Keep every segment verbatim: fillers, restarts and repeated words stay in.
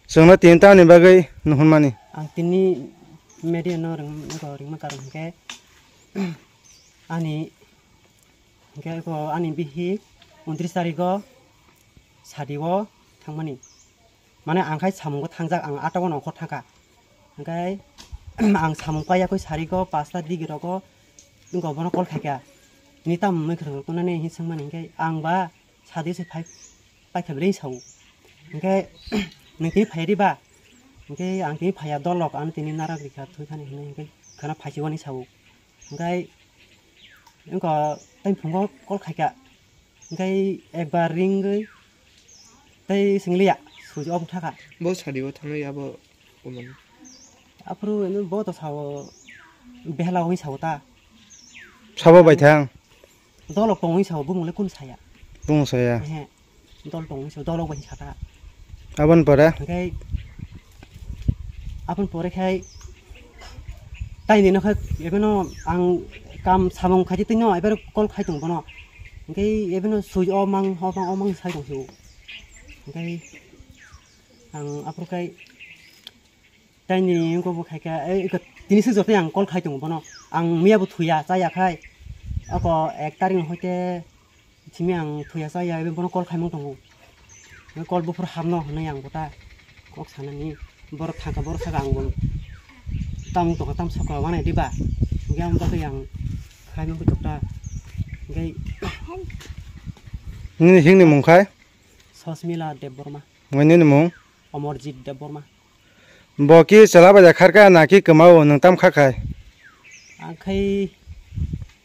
Chwngno tini tamni bagwi nuhunmani? Ang tini media no ring-, ringma karon hwnkhe ani, hwnkhe ani bihik untris tarikgo sadi o thangmani. Mane ang khai samungo thangjak, ang atta o nongkhor thangkha. Hwnkhe ang samung paiyakhui sarigo pasta digi rogo wngkha bono call khaikha. Tini tamo mwkhwrwng rok tongnani hinwi swngmani hwnkhe ang ba sadi se phai paikha belai sao. Hwnkhe nwng tini phai riba? Hwnkhe ang tini phaiya dolok, ano tini narak rikha thwikhani hinwi hwnkhe khana phaisiwani sao. Hwnkhe wngkha tei phungo call khaikha. Hwnkhe ekbar ringwi tei singliya suji obo thakha. Bo sadi o thangwi abo kumani. Aphuru ino bo to sao behla wngwi sao ta. Sabo bai thang. Dolok tongwi sao bumung le kun saya. Bumung saya. He. Dol tongwi sao, dolok bai sata. Abon pore? Hwnkhe abon pore khai taini no khai ebeno ang kam samung khaidi tino ebar call khai tong bono. Hwnkhe ebeno sui o mang, o mang, o mang sai tong sio. Hwnkhe ang aphuru khai taini wngkha bo khaikha, ei, eko tini se joto ang call khai tongo bono. Ang miya bo thuya, chaya khai. Oko ek tarik no hoite simi ang thuya chaya, bono call khaimung tongo. Call buphuru hamno hwnwi ang bo ta kok sanani. Borok thangkha, borok sakha ang bo tam tongkha, tam sokha wanai diba. Hwnkhe ang bagwi ang khaimung khe tokta. Hwnkhe nini hingni mung khai? Sosmila Debbarma. Nini mung? Omorjit Debbarma. Bo ki chwla bai da kharkha na ki kwmao nwng tam kha khai? Ang khai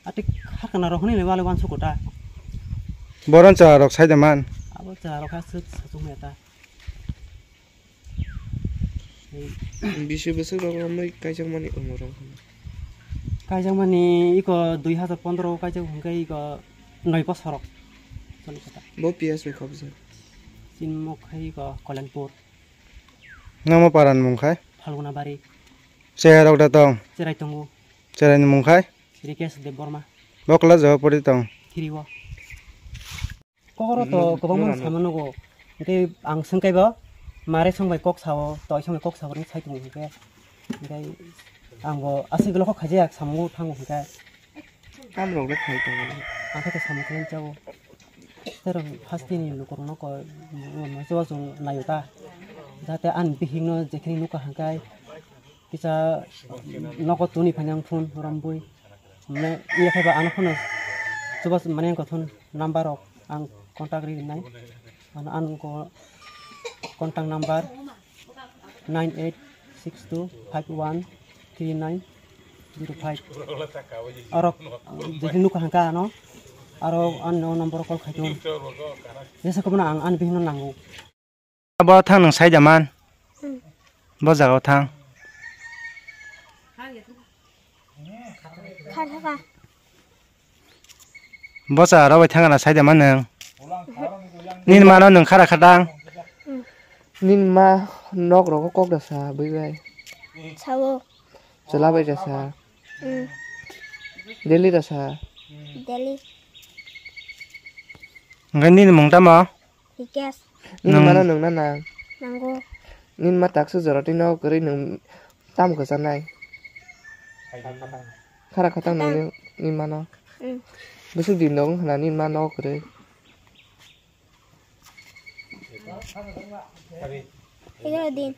ati kharkana rok hwnwi le wale wansuk ta. Boron chwla rok sai da man. Abo chwla rok ha suk sachung ya ta. Bisi bwswk rok romwi kaijakmani omo rok. Kaijakmani iko dui hazar pondro o kaijak hwnkhe iko noi bosor rok. Choli kota. Bo P S ni khobjak. Chinmok khai iko Kolenpur. Nangma paran mung khai? Phalguna Bari. Cherai rok da tong? Cherai tongo. Cherai ni mung khai? Rikesh Debbarma. Bo class o pori tong? Three o. Kokoro to kwbangma sama nugo. Hwnkhe ang swngkaibo mare songbai kok sao, toi songbai kok sao, sai tongo hwnkhe. Hwnkhe ang bo aswk ulo kok khaijak samungo thango hwnkhe. Tamrok le khai tongo. Ang khe samung khe chao. Terok hasteni lukurokno koi, chubachu naio ta. Jate ani bihikno jekheno nukha hwnkhe kisa nogo tuni phani ang phone rombui. Mane iya khe ba ano phone chubachu mane ang kothon number rok ang contact ri nai. Ano ang ko contact number nine eight six two five one three nine zero five. Oro jodi nukha hwnkha ano, aro ano number call khai tong. Jesa kono ang ani bihikno nango. Bo thang nang sai da man. Bo jaga o thang. Kha thaka. Bosa aro bai thangana sai da ma nwng. Nini mano nwng khara khatang. Nini ma nok rogo kok da sa bui bai. Sao. Chwla bai da sa. Mm. Delhi da sa. Delhi. Hwnkhe nini mung tamo? Hikes. Nini mano nwng na nang. Nango. Nini ma taksa jora twi nok kwrwi nwng tam kwchanai. Khara khatang nini, nini mano. Mm. Bwswk din dong khna nini ma nok kwrwi. Ega din.